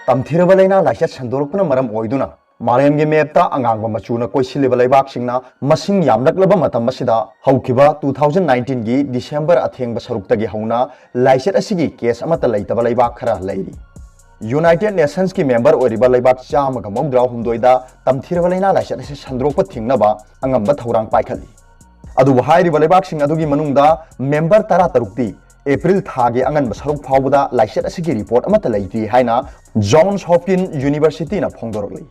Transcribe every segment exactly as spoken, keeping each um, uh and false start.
ꯇꯝꯊꯤꯔꯕ ꯂꯥꯏꯅꯥ ꯂꯥꯏꯆꯠ ꯁꯟꯗꯣꯔꯛꯄꯅ ꯃꯔꯝ ꯑꯣꯏꯗꯨꯅ ꯃꯥꯂꯦꯝꯒꯤ ꯃꯦꯞꯇ ꯑꯉꯥꯡꯕ ꯃꯆꯨꯅ ꯀꯣꯏꯁꯤꯜꯂꯤꯕ ꯂꯩꯕꯥꯛꯁꯤꯡꯅ ꯃꯁꯤꯡ ꯌꯥꯝꯂꯛꯂꯕ ꯃꯇꯝ ꯑꯁꯤꯗ, ꯍꯧꯈꯤꯕ two thousand nineteen ꯒꯤ December ꯑꯊꯦꯡꯕ ꯁꯔꯨꯛꯇꯒꯤ ꯍꯧꯅ ꯂꯥꯏꯆꯠ ꯑꯁꯤꯒꯤ ꯀꯦꯁ ꯑꯃꯠꯇ ꯂꯩꯇꯕ ꯂꯩꯕꯥꯛ ꯈꯔ ꯂꯩꯔꯤ꯫ United Nations ꯀꯤ ꯃꯦꯝꯕꯔ ꯑꯣꯏꯔꯤꯕ ꯂꯩꯕꯥꯛ ꯆꯥꯝꯃꯒ ꯃꯧꯗ꯭ꯔꯥ ꯍꯨꯝꯗꯣꯏꯗ ꯇꯝꯊꯤꯔꯕ ꯂꯥꯏꯅꯥ ꯂꯥꯏꯆꯠ ꯑꯁꯤ ꯁꯟꯗꯣꯔꯛꯄ ꯊꯤꯡꯅꯕ ꯑꯉꯝꯕ ꯊꯧꯔꯥꯡ ꯄꯥꯏꯈꯠꯂꯤ꯫ ꯑꯗꯨꯕꯨ ꯍꯥꯏꯔꯤꯕ ꯂꯩꯕꯥꯛꯁꯤꯡ ꯑꯗꯨꯒꯤ ꯃꯅꯨꯡꯗ ꯃꯦꯝꯕꯔ ꯇꯔꯥ ꯇꯔꯨꯛꯇꯤ ꯑꯦꯄ꯭ꯔꯤꯜ ꯊꯥꯒꯤ ꯑꯉꯟꯕ ꯁꯔꯨꯛ ꯐꯥꯎꯕꯗ ꯂꯥꯏꯆꯠ ꯑꯁꯤꯒꯤ ꯔꯤꯄꯣꯔꯠ ꯑꯃꯠꯇ ꯂꯩꯇ꯭ꯔꯤ ꯍꯥꯏꯅ Johns Hopkins University ꯅ ꯐꯣꯡꯗꯣꯔꯛꯂꯤ꯫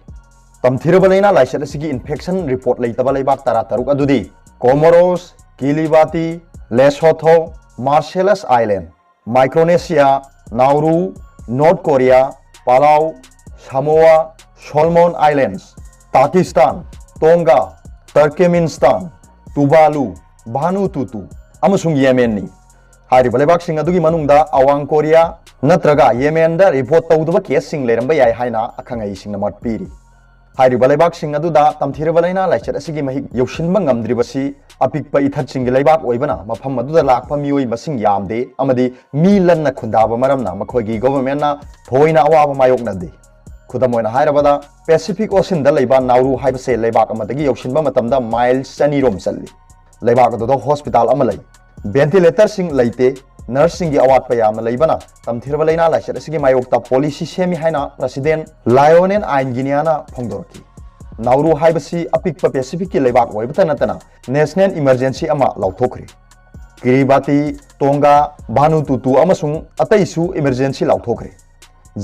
ꯇꯝꯊꯤꯔꯕ ꯂꯥꯏꯅꯥ ꯂꯥꯏꯆꯠ ꯑꯁꯤꯒꯤ ꯏꯟꯐꯦꯛꯁꯟ ꯔꯤꯄꯣꯔꯠ ꯂꯩꯇꯕ ꯂꯩꯕꯥꯛ ꯇꯔꯥ ꯇꯔꯨꯛ ꯑꯗꯨꯗꯤ Comoros, Kiribati, Lesotho, Marshallese Island, Micronesia, Nauru, North Korea, Palau, Samoa, Solomon Islands, Pakistan, Tonga, Turkmenistan, Tuvalu, Vanuatu ꯑꯃꯁꯨꯡ ꯌꯦꯃꯦꯟꯅꯤ꯫ ꯍꯥꯏꯔꯤꯕ ꯂꯩꯕꯥꯛꯁꯤꯡ ꯑꯗꯨꯒꯤ ꯃꯅꯨꯡꯗ ꯑꯋꯥꯡ ꯀꯣꯔꯤꯌꯥ ꯅꯠꯇ꯭ꯔꯒ ꯌꯦꯃꯦꯟꯗ ꯔꯤꯄꯣꯔꯠ ꯇꯧꯗꯕ ꯀꯦꯁꯁꯤꯡ ꯂꯩꯔꯝꯕ ꯌꯥꯏ ꯍꯥꯏꯅ ꯑꯈꯪ ꯑꯍꯩꯁꯤꯡꯅ ꯃꯣꯠ ꯄꯤꯔꯤ꯫ ꯍꯥꯏꯔꯤꯕ ꯂꯩꯕꯥꯛꯁꯤꯡ ꯑꯗꯨꯗ ꯇꯝꯊꯤꯔꯕ ꯂꯥꯏꯅꯥ ꯂꯥꯏꯆꯠ ꯑꯁꯤꯒꯤ ꯃꯍꯤꯛ ꯌꯧꯁꯤꯟꯕ ꯉꯝꯗ꯭ꯔꯤꯕꯁꯤ ꯑꯄꯤꯛꯄ ꯏꯊꯠꯁꯤꯡꯒꯤ ꯂꯩꯕꯥꯛ ꯑꯣꯏꯕꯅ ꯃꯐꯝ ꯑꯗꯨꯗ ꯂꯥꯛꯄ ꯃꯤꯑꯣꯏ ꯃꯁꯤꯡ ꯌꯥꯝꯗꯦ ꯑꯃꯗꯤ ꯃꯤ ꯂꯟꯅ ꯈꯨꯟꯗꯥꯕ ꯃꯔꯝꯅ ꯃꯈꯣꯏꯒꯤ ꯒꯣꯚꯔꯟꯃꯦꯟꯠꯅ ꯊꯣꯏꯅ ꯑꯋꯥꯕ ꯃꯥꯌꯣꯛꯅꯗꯦ꯫ ꯈꯨꯗꯝ ꯑꯣꯏꯅ ꯍꯥꯏꯔꯕꯗ, ꯄꯦꯁꯤꯐꯤꯛ ꯑꯣꯁꯤꯟꯗ ꯂꯩꯕ ꯅꯥꯎꯔꯨ ꯍꯥꯏꯕꯁꯦ ꯂꯩꯕꯥꯛ ꯑꯃꯗꯒꯤ ꯌꯧꯁꯤꯟꯕ ꯃꯇꯝꯗ ꯃꯥꯏꯜ ꯆꯅꯤ ꯔꯣꯝ ꯆꯠꯂꯤ꯫ ꯂꯩꯕꯥꯛ ꯑꯗꯨꯗ ꯍꯣꯁꯄꯤꯇꯥꯜ ꯑꯃ ꯂꯩ꯫ ꯚꯦꯟꯇꯤꯂꯦꯇꯔꯁꯤꯡ ꯂꯩꯇꯦ꯫ ꯅꯔꯁꯁꯤꯡꯒꯤ ꯑꯋꯥꯠꯄ ꯌꯥꯝꯅ ꯂꯩꯕꯅ ꯇꯝꯊꯤꯔꯕ ꯂꯥꯏꯅꯥ ꯂꯥꯏꯆꯠ ꯑꯁꯤꯒꯤ ꯃꯥꯌꯣꯛꯇ ꯄꯣꯂꯤꯁꯤ ꯁꯦꯝꯃꯤ ꯍꯥꯏꯅ ꯄ꯭ꯔꯁꯤꯗꯦꯟꯠ ꯂꯥꯏꯑꯣꯅꯦꯜ ꯑꯥꯏꯟꯒꯤꯅꯤꯌꯥꯅ ꯐꯣꯡꯗꯣꯔꯛꯈꯤ꯫ ꯅꯥꯎꯔꯨ ꯍꯥꯏꯕꯁꯤ ꯑꯄꯤꯛꯄ ꯄꯦꯁꯤꯐꯤꯛꯀꯤ ꯂꯩꯕꯥꯛ ꯑꯣꯏꯕꯇ ꯅꯠꯇꯅ ꯅꯦꯁꯅꯦꯜ ꯏꯃꯔꯖꯦꯟꯁꯤ ꯑꯃ ꯂꯥꯎꯊꯣꯛꯈ꯭ꯔꯦ꯫ ꯀꯤꯔꯤꯕꯥꯇꯤ, ꯇꯣꯡꯒꯥ, ꯚꯥꯅꯨꯇꯨꯇꯨ ꯑꯃꯁꯨꯡ ꯑꯇꯩꯁꯨ ꯏꯃꯔꯖꯦꯟꯁꯤ ꯂꯥꯎꯊꯣꯛꯈ꯭ꯔꯦ꯫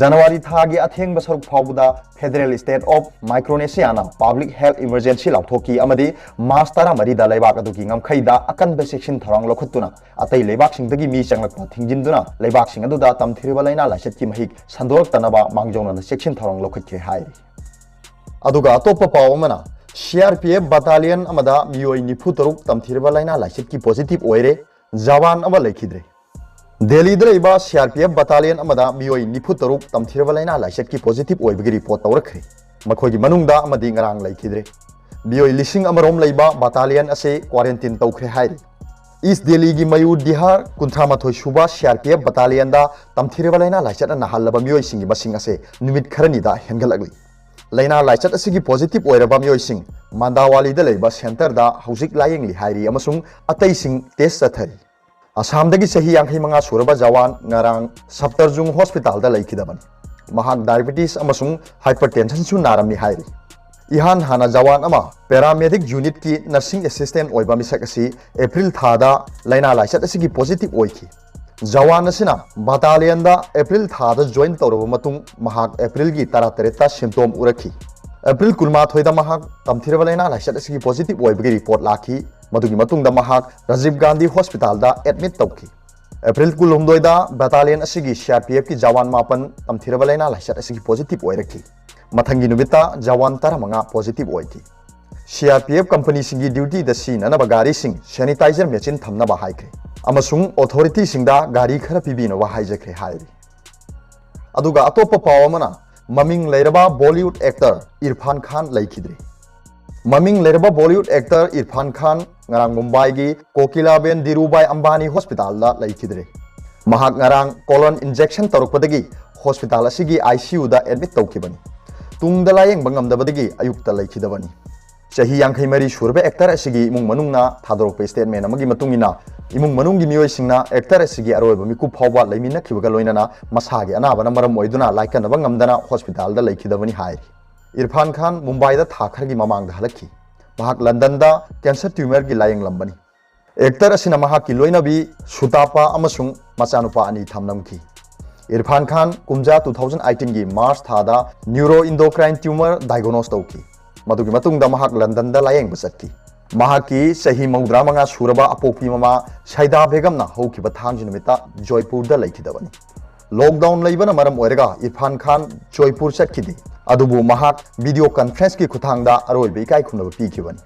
ꯖꯅꯋꯥꯔꯤ ꯊꯥꯒꯤ ꯑꯊꯦꯡꯕ ꯁꯔꯨꯛ ꯐꯥꯎꯕꯗ Federal State of Micronesia ꯅ ꯄꯕ꯭ꯂꯤꯛ ꯍꯦꯜꯊ ꯏꯃꯔꯖꯦꯟꯁꯤ ꯂꯥꯎꯊꯣꯛꯈꯤ ꯑꯃꯗꯤ ꯃꯥꯔꯆ ꯇꯔꯥꯃꯔꯤꯗ ꯂꯩꯕꯥꯛ ꯑꯗꯨꯒꯤ ꯉꯝꯈꯩꯗ ꯑꯀꯟꯕ ꯆꯦꯛꯁꯤꯟ ꯊꯧꯔꯥꯡ ꯂꯧꯈꯠꯇꯨꯅ ꯑꯇꯩ ꯂꯩꯕꯥꯛꯁꯤꯡꯗꯒꯤ ꯃꯤ ꯆꯪꯂꯛꯄ ꯊꯤꯡꯖꯤꯟꯗꯨꯅ ꯂꯩꯕꯥꯛꯁꯤꯡ ꯑꯗꯨꯗ ꯇꯝꯊꯤꯔꯕ ꯂꯥꯏꯅꯥ ꯂꯥꯏꯆꯠꯀꯤ ꯃꯍꯤꯛ ꯁꯟꯗꯣꯔꯛꯇꯅꯕ ꯃꯥꯡꯖꯧꯅꯅ ꯆꯦꯛꯁꯤꯟ ꯊꯧꯔꯥꯡ ꯂꯧꯈꯠꯈ꯭ꯔꯦ ꯍꯥꯏꯔꯤ꯫ ꯑꯗꯨꯒ ꯑꯇꯣꯞꯄ ꯄꯥꯎ ꯑꯃꯅ, C R P F battalion ꯑꯃꯗ ꯃꯤꯑꯣꯏ ꯅꯤꯐꯨ ꯇꯔꯨꯛ ꯇꯝꯊꯤꯔꯕ ꯂꯥꯏꯅꯥ ꯂꯥꯏꯆꯠꯀꯤ ꯄꯣꯖꯤꯇꯤꯚ ꯑꯣꯏꯔꯦ, ꯖꯋꯥꯟ ꯑꯃ ꯂꯩꯈꯤꯗ꯭ꯔꯦ꯫ ꯗꯦꯜꯂꯤꯗ ꯂꯩꯕ C R P F battalion ꯑꯃꯗ ꯃꯤꯑꯣꯏ ꯅꯤꯐꯨ ꯇꯔꯨꯛ ꯇꯝꯊꯤꯔꯕ ꯂꯥꯏꯅꯥ ꯂꯥꯏꯆꯠꯀꯤ ꯄꯣꯖꯤꯇꯤꯚ ꯑꯣꯏꯕꯒꯤ ꯔꯤꯄꯣꯔꯠ ꯇꯧꯔꯛꯈ꯭ꯔꯦ꯫ ꯃꯈꯣꯏꯒꯤ ꯃꯅꯨꯡꯗ ꯑꯃꯗꯤ ꯉꯔꯥꯡ ꯂꯩꯈꯤꯗ꯭ꯔꯦ꯫ ꯃꯤꯑꯣꯏ ꯂꯤꯁꯤꯡ ꯑꯃꯔꯣꯝ ꯂꯩꯕ ꯕꯇꯥꯂꯤꯌꯟ ꯑꯁꯤ ꯀ꯭ꯋꯥꯔꯦꯟꯇꯤꯟ ꯇꯧꯈ꯭ꯔꯦ ꯍꯥꯏꯔꯤ꯫ ꯏꯁ ꯗꯦꯜꯂꯤꯒꯤ ꯃꯌꯨꯔ ꯗꯤꯍꯥꯔ ꯀꯨꯟꯊ꯭ꯔꯥ ꯃꯥꯊꯣꯏ ꯁꯨꯕ ꯁꯤ ꯑꯥꯔ ꯄꯤ ꯑꯦꯐ ꯕꯇꯥꯂꯤꯌꯟꯗ ꯇꯝꯊꯤꯔꯕ ꯂꯥꯏꯅꯥ ꯂꯥꯏꯆꯠꯅ ꯅꯥꯍꯜꯂꯕ ꯃꯤꯑꯣꯏꯁꯤꯡꯒꯤ ꯃꯁꯤꯡ ꯑꯁꯦ ꯅꯨꯃꯤꯠ ꯈꯔꯅꯤꯗ ꯍꯦꯟꯒꯠꯂꯛꯂꯤ꯫ ꯂꯥꯏꯅꯥ ꯂꯥꯏꯆꯠ ꯑꯁꯤꯒꯤ ꯄꯣꯖꯤꯇꯤꯚ ꯑꯣꯏꯔꯕ ꯃꯤꯑꯣꯏꯁꯤꯡ ꯃꯥꯟꯗꯥꯋꯥꯂꯤꯗ ꯂꯩꯕ ꯁꯦꯟꯇꯔꯗ ꯍꯧꯖꯤꯛ ꯂꯥꯌꯦꯡꯂꯤ ꯍꯥꯏꯔꯤ ꯑꯃꯁꯨꯡ ꯑꯇꯩꯁꯤꯡ ꯇꯦꯁ ꯆꯠꯊꯔꯤ꯫ ꯑꯁꯥꯝꯗꯒꯤ ꯆꯍꯤ ꯌꯥꯡꯈꯩ ꯃꯉꯥ ꯁꯨꯔꯕ ꯖꯋꯥꯟ ꯉꯔꯥꯡ ꯁꯞꯇꯔꯖꯨꯡ ꯍꯣꯁꯄꯤꯇꯥꯜꯗ ꯂꯩꯈꯤꯗꯕꯅꯤ꯫ ꯃꯍꯥꯛ ꯗꯥꯏꯕꯦꯇꯤꯁ ꯑꯃꯁꯨꯡ ꯍꯥꯏꯄꯔꯇꯦꯟꯁꯟꯁꯨ ꯅꯥꯔꯝꯃꯤ ꯍꯥꯏꯔꯤ꯫ ꯏꯍꯥꯟ ꯍꯥꯟꯅ ꯖꯋꯥꯟ ꯑꯃ ꯄꯦꯔꯥꯃꯦꯗꯤꯛ ꯌꯨꯅꯤꯠꯀꯤ ꯅꯔꯁꯤꯡ ꯑꯦꯁꯤꯁꯇꯦꯟ ꯑꯣꯏꯕ ꯃꯤꯁꯛ ꯑꯁꯤ ꯑꯦꯄ꯭ꯔꯤꯜ ꯊꯥꯗ ꯂꯥꯏꯅꯥ ꯂꯥꯏꯆꯠ ꯑꯁꯤꯒꯤ ꯄꯣꯖꯤꯇꯤꯚ ꯑꯣꯏꯈꯤ꯫ ꯖꯋꯥꯟ ꯑꯁꯤꯅ ꯕꯇꯥꯂꯤꯌꯟꯗ ꯑꯦꯄ꯭ꯔꯤꯜ ꯊꯥꯗ ꯖꯣꯏꯟ ꯇꯧꯔꯕ ꯃꯇꯨꯡ ꯃꯍꯥꯛ ꯑꯦꯄ꯭ꯔꯤꯜꯒꯤ ꯇꯔꯥꯇꯔꯦꯠꯇ ꯁꯤꯝꯇꯣꯝ ꯎꯔꯛꯈꯤ꯫ ꯑꯦꯄ꯭ꯔꯤꯜ ꯀꯨꯟꯃꯥꯊꯣꯏꯗ ꯃꯍꯥꯛ ꯇꯝꯊꯤꯔꯕ ꯂꯥꯏꯅꯥ ꯂꯥꯏꯆꯠ ꯑꯁꯤꯒꯤ ꯄꯣꯖꯤꯇꯤꯚ ꯑꯣꯏꯕꯒꯤ ꯔꯤꯄꯣꯔꯠ ꯂꯥꯛꯈꯤ꯫ ꯃꯗꯨꯒꯤ ꯃꯇꯨꯡꯗ ꯃꯍꯥꯛ ꯔꯥꯖꯤꯕ ꯒꯥꯟꯙꯤ ꯍꯣꯁꯄꯤꯇꯥꯜꯗ ꯑꯦꯗꯃꯤꯠ ꯇꯧꯈꯤ꯫ ꯑꯦꯄ꯭ꯔꯤꯜ ꯀꯨꯟꯍꯨꯝꯗꯣꯏꯗ ꯕꯇꯥꯂꯤꯌꯟ ꯑꯁꯤꯒꯤ ꯁꯤ ꯑꯥꯔ ꯄꯤ ꯑꯦꯐꯀꯤ ꯖꯋꯥꯟ ꯃꯥꯄꯟ ꯇꯝꯊꯤꯔꯕ ꯂꯥꯏꯅꯥ ꯂꯥꯏꯆꯠ ꯑꯁꯤꯒꯤ ꯄꯣꯖꯤꯇꯤꯚ ꯑꯣꯏꯔꯛꯈꯤ꯫ ꯃꯊꯪꯒꯤ ꯅꯨꯃꯤꯠꯇ ꯖꯋꯥꯟ ꯇꯔꯥꯃꯉꯥ ꯄꯣꯖꯤꯇꯤꯚ ꯑꯣꯏꯈꯤ꯫ ꯁꯤ ꯑꯥꯔ ꯄꯤ ꯑꯦꯐ ꯀꯝꯄꯅꯤꯁꯤꯡꯒꯤ ꯗ꯭ꯌꯨꯇꯤꯗ ꯁꯤꯖꯤꯟꯅꯅꯕ ꯒꯥꯔꯤꯁꯤꯡ ꯁꯦꯅꯤꯇꯥꯏꯖꯔ ꯃꯦꯆꯤꯟ ꯊꯝꯅꯕ ꯍꯥꯏꯈ꯭ꯔꯦ ꯑꯃꯁꯨꯡ ꯑꯣꯊꯣꯔꯤꯇꯤꯁꯤꯡꯗ ꯒꯥꯔꯤ ꯈꯔ ꯄꯤꯕꯤꯅꯕ ꯍꯥꯏꯖꯈ꯭ꯔꯦ ꯍꯥꯏꯔꯤ꯫ ꯑꯗꯨꯒ ꯑꯇꯣꯞꯄ ꯄꯥꯎ ꯑꯃꯅ, ꯃꯃꯤꯡ ꯂꯩꯔꯕ ꯕꯣꯂꯤꯋꯨꯗ ꯑꯦꯛꯇꯔ ꯏꯔꯐꯥꯟ ꯈꯥꯟ ꯂꯩꯈꯤꯗ꯭ꯔꯦ꯫ ꯃꯃꯤꯡ ꯂꯩꯔꯕ ꯕꯣꯂꯤꯋꯨꯗ ꯑꯦꯛꯇꯔ ꯏꯔꯐꯥꯟ ꯈꯥꯟ ꯉꯔꯥꯡ ꯃꯨꯝꯕꯥꯏꯒꯤ ꯀꯣꯀꯤꯂꯥꯕꯦꯟ ꯙꯤꯔꯨꯚꯥꯏ ꯑꯝꯕꯥꯅꯤ ꯍꯣꯁꯄꯤꯇꯥꯜꯗ ꯂꯩꯈꯤꯗ꯭ꯔꯦ꯫ ꯃꯍꯥꯛ ꯉꯔꯥꯡ ꯀꯣꯂꯟ ꯏꯟꯖꯦꯛꯁꯟ ꯇꯧꯔꯛꯄꯗꯒꯤ ꯍꯣꯁꯄꯤꯇꯥꯜ ꯑꯁꯤꯒꯤ ꯑꯥꯏ ꯁꯤ ꯌꯨꯗ ꯑꯦꯗꯃꯤꯠ ꯇꯧꯈꯤꯕꯅꯤ꯫ ꯇꯨꯡꯗ ꯂꯥꯌꯦꯡꯕ ꯉꯝꯗꯕꯗꯒꯤ ꯑꯌꯨꯛꯇ ꯂꯩꯈꯤꯗꯕꯅꯤ꯫ ꯆꯍꯤ ꯌꯥꯡꯈꯩ ꯃꯔꯤ ꯁꯨꯔꯕ ꯑꯦꯛꯇꯔ ꯑꯁꯤꯒꯤ ꯏꯃꯨꯡ ꯃꯅꯨꯡꯅ ꯊꯥꯗꯣꯔꯛꯄ ꯁ꯭ꯇꯦꯠꯃꯦꯟ ꯑꯃꯒꯤ ꯃꯇꯨꯡ ꯏꯟꯅ, ꯏꯃꯨꯡ ꯃꯅꯨꯡꯒꯤ ꯃꯤꯑꯣꯏꯁꯤꯡꯅ ꯑꯦꯛꯇꯔ ꯑꯁꯤꯒꯤ ꯑꯔꯣꯏꯕ ꯃꯤꯀꯨꯞ ꯐꯥꯎꯕ ꯂꯩꯃꯤꯟꯅꯈꯤꯕꯒ ꯂꯣꯏꯅꯅ ꯃꯁꯥꯒꯤ ꯑꯅꯥꯕꯅ ꯃꯔꯝ ꯑꯣꯏꯗꯨꯅ ꯂꯥꯏꯀꯠꯅꯕ ꯉꯝꯗꯅ ꯍꯣꯁꯄꯤꯇꯥꯜꯗ ꯂꯩꯈꯤꯗꯕꯅꯤ ꯍꯥꯏꯔꯤ꯫ ꯏꯔꯐꯥꯟ ꯈꯥꯟ ꯃꯨꯝꯕꯥꯏꯗ ꯊꯥ ꯈꯔꯒꯤ ꯃꯃꯥꯡꯗ ꯍꯜꯂꯛꯈꯤ꯫ ꯃꯍꯥꯛ ꯂꯟꯗꯟꯗ ꯀꯦꯟꯁꯔ ꯇ꯭ꯌꯨꯃꯔꯒꯤ ꯂꯥꯌꯦꯡꯂꯝꯕꯅꯤ꯫ ꯑꯦꯛꯇꯔ ꯑꯁꯤꯅ ꯃꯍꯥꯛꯀꯤ ꯂꯣꯏꯅꯕꯤ ꯁꯨꯇꯥꯄꯥ ꯑꯃꯁꯨꯡ ꯃꯆꯥꯅꯨꯄꯥ ꯑꯅꯤ ꯊꯝꯂꯝꯈꯤ꯫ ꯏꯔꯐꯥꯟ ꯈꯥꯟ ꯀꯨꯝꯖꯥ two thousand eighteenꯒꯤ ꯃꯥꯔꯆ ꯊꯥꯗ ꯅ꯭ꯌꯨꯔꯣ ꯏꯟꯗꯣꯀ꯭ꯔꯥꯏꯟ ꯇ꯭ꯌꯨꯃꯔ ꯗꯥꯏꯒꯣꯅꯣꯁ ꯇꯧꯈꯤ꯫ ꯃꯗꯨꯒꯤ ꯃꯇꯨꯡꯗ ꯃꯍꯥꯛ ꯂꯟꯗꯟꯗ ꯂꯥꯌꯦꯡꯕ ꯆꯠꯈꯤ꯫ ꯃꯍꯥꯛꯀꯤ ꯆꯍꯤ ꯃꯧꯗ꯭ꯔꯥ ꯃꯉꯥ ꯁꯨꯔꯕ ꯑꯄꯣꯛꯄꯤ ꯃꯃꯥ ꯁꯩꯗꯥ ꯕꯦꯒꯝꯅ ꯍꯧꯈꯤꯕ ꯊꯥꯡꯖ ꯅꯨꯃꯤꯠꯇ ꯖꯣꯏꯄꯨꯔꯗ ꯂꯩꯈꯤꯗꯕꯅꯤ꯫ ꯂꯣꯛꯗꯥꯎꯟ ꯂꯩꯕꯅ ꯃꯔꯝ ꯑꯣꯏꯔꯒ ꯏꯔꯐꯥꯟ ꯈꯥꯟ ꯖꯣꯏꯄꯨꯔ ꯆꯠꯈꯤꯗꯦ, ꯑꯗꯨꯕꯨ ꯃꯍꯥꯛ ꯚꯤꯗꯤꯑꯣ ꯀꯟꯐ꯭ꯔꯦꯟꯁꯀꯤ ꯈꯨꯠꯊꯥꯡꯗ ꯑꯔꯣꯏꯕ ꯏꯀꯥꯏ ꯈꯨꯝꯅꯕ ꯄꯤꯈꯤꯕꯅꯤ꯫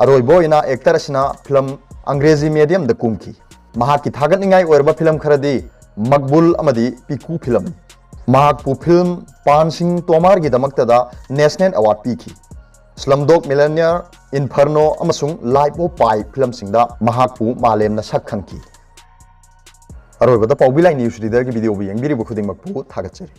ꯑꯔꯣꯏꯕ ꯑꯣꯏꯅ ꯑꯦꯛꯇꯔ ꯑꯁꯤꯅ ꯐꯤꯂꯝ ꯑꯪꯒ꯭ꯔꯦꯖꯤ ꯃꯦꯗꯤꯌꯝꯗ ꯀꯨꯝꯈꯤ꯫ ꯃꯍꯥꯛꯀꯤ ꯊꯥꯒꯠꯅꯤꯡꯉꯥꯏ ꯑꯣꯏꯔꯕ ꯐꯤꯂꯝ ꯈꯔꯗꯤ ꯃꯛꯕꯨꯜ ꯑꯃꯗꯤ ꯄꯤꯀꯨ ꯐꯤꯂꯝꯅꯤ꯫ ꯃꯍꯥꯛꯄꯨ ꯐꯤꯂꯝ ꯄꯥꯟ ꯁꯤꯡ ꯇꯣꯃꯥꯔꯒꯤꯗꯃꯛꯇꯗ ꯅꯦꯁꯅꯦꯜ ꯑꯦꯋꯥꯔꯗ ꯄꯤꯈꯤ꯫ Slumdog Millionaire, Inferno ꯑꯃꯁꯨꯡ Life of Pi ꯐꯤꯂꯝꯁꯤꯡꯗ ꯃꯍꯥꯛꯄꯨ ꯃꯥꯂꯦꯝꯅ ꯁꯛ ꯈꯪꯈꯤ꯫ ꯑꯔꯣꯏꯕꯗ ꯄꯥꯎꯕꯤ ꯂꯥꯏ ꯅ꯭ꯌꯨꯁ ꯔꯤꯗꯔꯒꯤ ꯚꯤꯗꯤꯑꯣꯕꯨ ꯌꯦꯡꯕꯤꯔꯤꯕ ꯈꯨꯗꯤꯡꯃꯛꯄꯨ ꯊꯥꯒꯠꯆꯔꯤ꯫